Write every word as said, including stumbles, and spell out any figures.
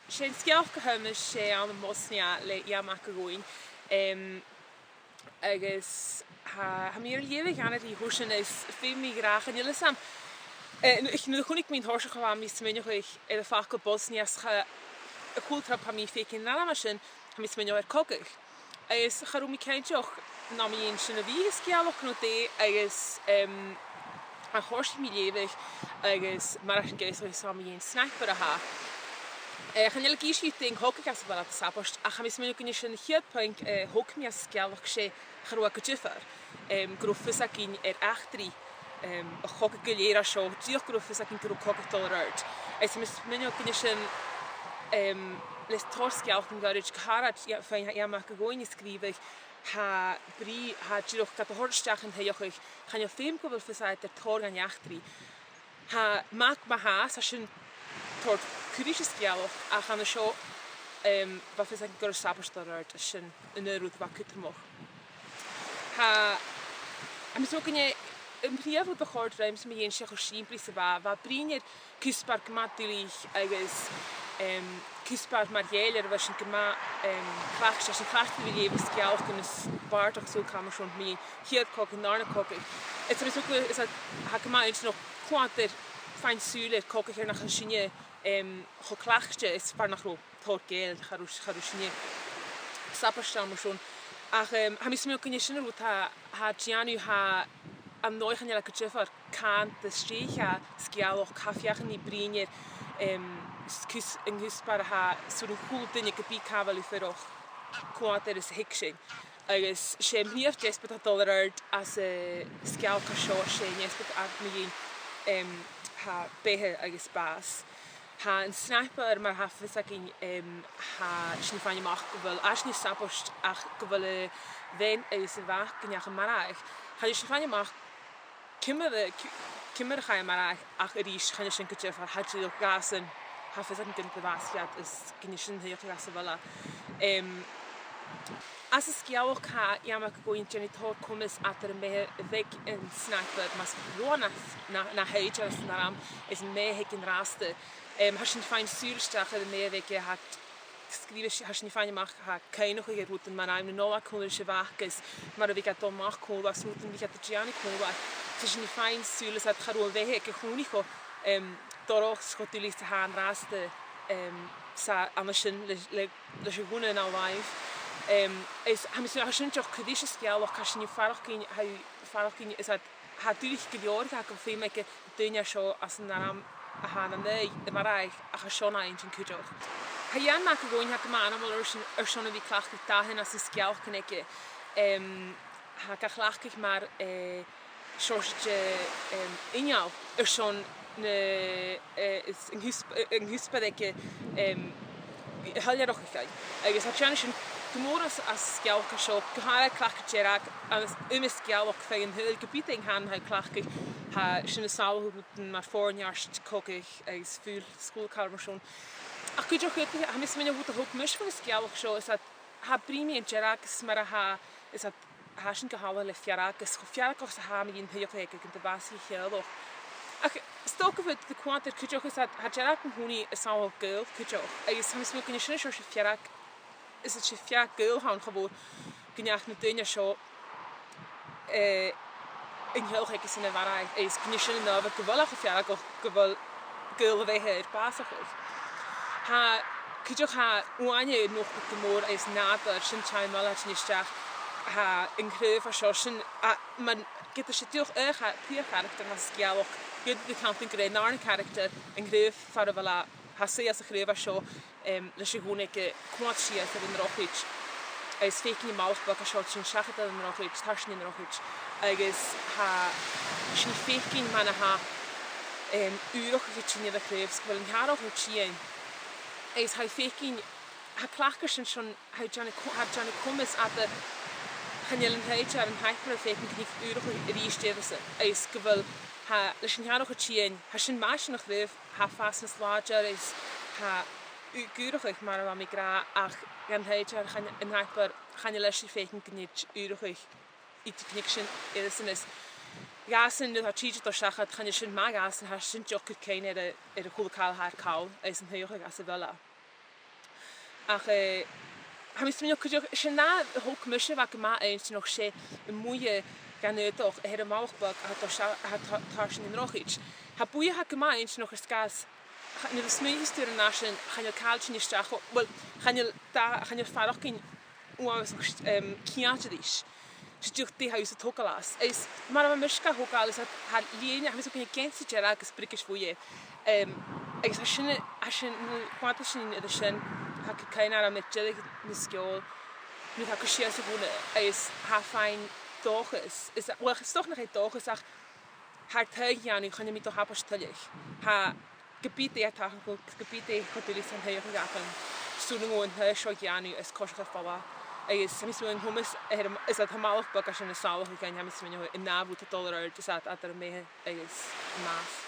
'S e an sgeulachd a th' ann, 's e Ann am Bosnia le Iain Mac a' Ghobhainn. Em, agus tha, tha mi air a leughadh an-dràsta, is feumaidh mi ràdh, chan eil fhios agam, eh, nuair, nuair a chunnaic mi an toiseach, bha mi a' smaoineachadh air, air am facal Bosnia, 's cha, a h-uile trip a tha mi a' faicinn an t-ainm sin, tha mi a' smaoineachadh air cogadh. Agus cha robh mi cinnteach nam dheidhinn sin a bhith sa sgeulachd no dè, agus, em, an toiseach mi a' leughadh, agus mar a tha sinn ag ràdh, 's e mu dheidhinn sniper a tha e. Eh, chan eil e ag innse dè an cogadh anns a bheil iad a' sabaid, ach tha mi a' smaoineachadh gun e sin a' chiad phuing, eh, a thog mi às an sgeulachd, 's e cha robh e gu diofar, em, gu robh fios againn air eachdraidh, em, a' chogaidh gu lèir an seo, dìreach gu robh fios againn gu robh cogadh a' dol air adhart. Agus tha mi a' smaoineachadh gun e sin, em, le tòrr sgeulachdan goirid, gu h-àraid, Ia-, feadhainn a tha Iain Mac a' Ghobhainn a' sgrìobhadh, tha brìgh, tha dìreach gad thoirt a-steach an t-suidheachadh, chan eil feum gu bheil fios agad air tòrr dhen eachdraidh. Tha Mac ma-thà, 's tha sin a' toirt cuireadh ris an sgeulachd, ach an seo, em, bha fios againn gu robh sabaid a' dol air adhart, is sin an aon rud a bha cudromach. Tha, tha mi a' smaoineachadh gun e am prìomh rud a chòrd rium 's mu dheidhinn, 's e cho sìmplidh 's a bha, bha e a' bruidhinn air cuspair gu math duilich agus, em, cuspair mar gheall air a bheil sinn gu math, em, cleachdte, sinn cleachdte ri leughadh sgeulachdan is bàrdachd is a h-uile càil mar sin mu dheidhinn a' chiad chogadh, an dàrna cogadh. Is tha mi a' smaoineachadh gu bheil, is tha, tha e gu math inntinneach coimhead air, faighinn sùil air cogadh air nach eil sinne, em, cho cleachdte is far nach robh tòrr Ghàidheil, cha robh, cha robh sinne a' sabaid ann mar sin. Ach, em, tha mi a' smaoineachadh gun e sin an rud a tha, tha e a' dèanamh, tha, an dòigh, chan eil e gu diofar càit an do stèidhich e an sgeulachd, tha e a' feuchainn ri bruidhinn air, em, s-, cus-, an cuspair a tha, 's urrainn do a h-uile duine ge bith càit a bheil thu a' fuireach coimhead air is a thuigsinn. Agus 's e am prìomh deasbad a tha a' dol air adhart anns an sgeulachd seo, 's e an deasbad a tha mu dheidhinn, em, tha, beatha agus bàs. Tha an sniper, mar a tha fios againn, em, tha sinn a' faighinn a-mach gu bheil, tha sinn a' sabaid ach gu bheil a bhean agus a mhac gu neach a' marbhadh. Tha sinn a' faighinn a-mach ciamar a, ci-, ciamar a chaidh a mharbhadh, ach a-rithist, chan e sin gu diofar, tha e dìreach, dh'fhàs e, tha fios againn gun do bhàsaich iad is gun e sin an t-suidheachadh anns a bheil e. Em, anns an sgeulachd tha Iain Mac a' Ghobhainn a' dèanamh tòrr coimeas eadar am beatha a bh' aig an sniper, mas robh e na, na, na shaighdear anns an arm, is am beatha a th' aige an-dràsta. Em, tha sinn a' faighinn sùil a-steach air am beatha a bh' aige, tha sgrìobh, tha sinn a' faighinn a-mach, tha e a' cuimhneachadh air rudan mar ann an Nollaig còmhla ris a' mhac, is mar a bhiodh e a' dol a-mach còmhla, is rudan a bhiodh iad a' dèanamh còmhla. Tha sinn a' faighinn sùil às a dhèidh, cha robh a' bheatha aige a' còmhnaidh cho, em, dorcha is cho duilich 's a tha e an-dràsta, em, 's a, an sin le, le, leis a' ghunna na làimh. Em, is tha mi a' smaoineachadh, tha sin dìreach cuideachd sa sgeulachd, tha sinn a' faireachdainn, tha, faireachdainn, is a tha e duilich gu leòr, tha gu feum aige an duine seo anns an arm a tha na aghaidh a mharbhadh, ach an seo na inntinn cuideachd. Tha Iain Mac a' Ghobhainn, tha e gu math ainmeil airson, airson a bhith a' cleachdadh dathan anns na sgeulachdan aige. Em, tha e ga chleachdadh mar, eh, seòrsa de, em, inneal airson na, eh, is an cusp-, eh, an cuspair aige, em, a shoilleireachadh. Agus tha e a' dèanamh sin gu mòr anns, anns an sgeulachd seo, gu h-àraidh a' cleachdadh dearg, agus iomadh sgeulachd feadh an t-saoghail, ge bith dè an t-ainm a tha e a' cleachdadh, tha sin a' samhlachadh rudan mar fòirneart, cogadh agus fuil, is a h-uile càil mar sin. Ach cuideachd, tha mi a' smaoineachadh, rud a thog mise bhon an sgeulachd seo, is a tha e a' bruidhinn mu dheidhinn dearg, is mar a tha, is a tha sinn gu h-àraidh le fearg, is cho feargach 's a tha e mu dheidhinn an t-suidheachadh aige gun do bhàsaich a theaghlach. Ach 's dòcha gu bheil thu a' coimhead air cuideachd, is a tha dearg an-còmhnaidh a' samhlachadh gaol cuideachd, agus tha mi a' smaoineachadh gun e sin seòrsa fearg, is e fearg gaoil a th' ann, cha mhòr, gu neach na daoine seo, eh, an teaghlach aige-san a mharbhadh, is gun e sin an adhbhar gu bheil e cho feargach gu bheil gaol a bheatha air bàsachadh. Tha, cuideachd tha uaine a' nochdadh gu mòr is nàdar, sin an t-àm a tha e a' tighinn a-steach, tha an craobh seo, sin, a, mar, ged a 's e dìreach aon cha-, prìomh charactar anns an sgeulachd, ged a tha thu a' cantainn gur e an dàrna caractar an craobh far a bheil e, tha e suidhe anns a' chraobh seo, em, leis a' ghunna aige, a' coimhead sìos air an drochaid. Agus a' faicinn am balach beag seo a' tighinn seachad air an drochaid, tarsainn an drochaid. Agus tha sinn a' faicinn mar a tha, em, ùrachadh a' tighinn air a' chraobh, 's gu bheil an t-earrach air tighinn. Agus tha e a' faicinn, tha e a' cleachdadh sin, sin, tha e a' dèanamh co-, tha e a' dèanamh coimeas eadar, chan eil an t-saighdear, an sniper, a' faicinn gun tig ùrachadh a-rithist air a shon. Agus gu bheil, tha, leis an t-earrach air tighinn, tha sin math airson a' chraobh, tha e a' fàs nas làidire is tha ù-, ag ùrachadh mar a bha mi ag ràdh, ach dhan t-saighdear, chan, an sniper, chan eil esan a' faicinn gun tèid ùrachadh idir, gun tig sin air a shon. Is dhàsan, nuair a tha e a' tìde a' dol seachad, chan e sin math dhàsan, tha sin dìreach a' cur cuimhne air a, air a h-uile càil a tha air call, is an t-suidheachadh anns a bheil e. Ach, eh, tha mi a' smaoineachadh cuideachd, 's e an ath, thog mise, bha e gu math inntinneach, 's e a' mhuir dhen aodach a th' air a' bhalach beag a tha, a tha, a tha sin an drochaid. Tha buidhe a tha gu math inntinneach air sgàth 's, cha, nuair a smaoinicheas tu air an ath sin, chan eil càil a' tighinn a-steach, well, chan eil dà, chan eil faireachdainn uabhasach, em, ceangailte ris. 'S e dìreach dè tha thusa a' togail às. Is mar a bha mise ga thogail, is tha, tha lìon, tha mise a' faicinn geansaidh dearg agus briogais bhuidhe. Em, agus tha sin, tha sin, nuair a chumail sinn air sin, tha cuimhne agam air deireadh na sgeòil, nuair a tha thu sìos a' ghunna, agus tha thu a' faighinn dòchas. Is, well, 's dòcha nach e dòchas ach tha thu a' dèanamh, chan eil mi a' dol a thàbairt tuilleadh. Tha, ge bith dè tha tachairt, ge bith dè cho duilich 's a tha an taigh agam, 's urrainn dhomh an taigh seo a dhèanamh is coiseachd air falbh. Agus tha mi a' smaoineachadh an coimeas, eh, is a tha am balach beag a tha sin a' salachadh dhuinn, tha mi a' smaoineachadh an ath rud a tha a' dol air adhart, is iad eadar am beatha agus am bàs.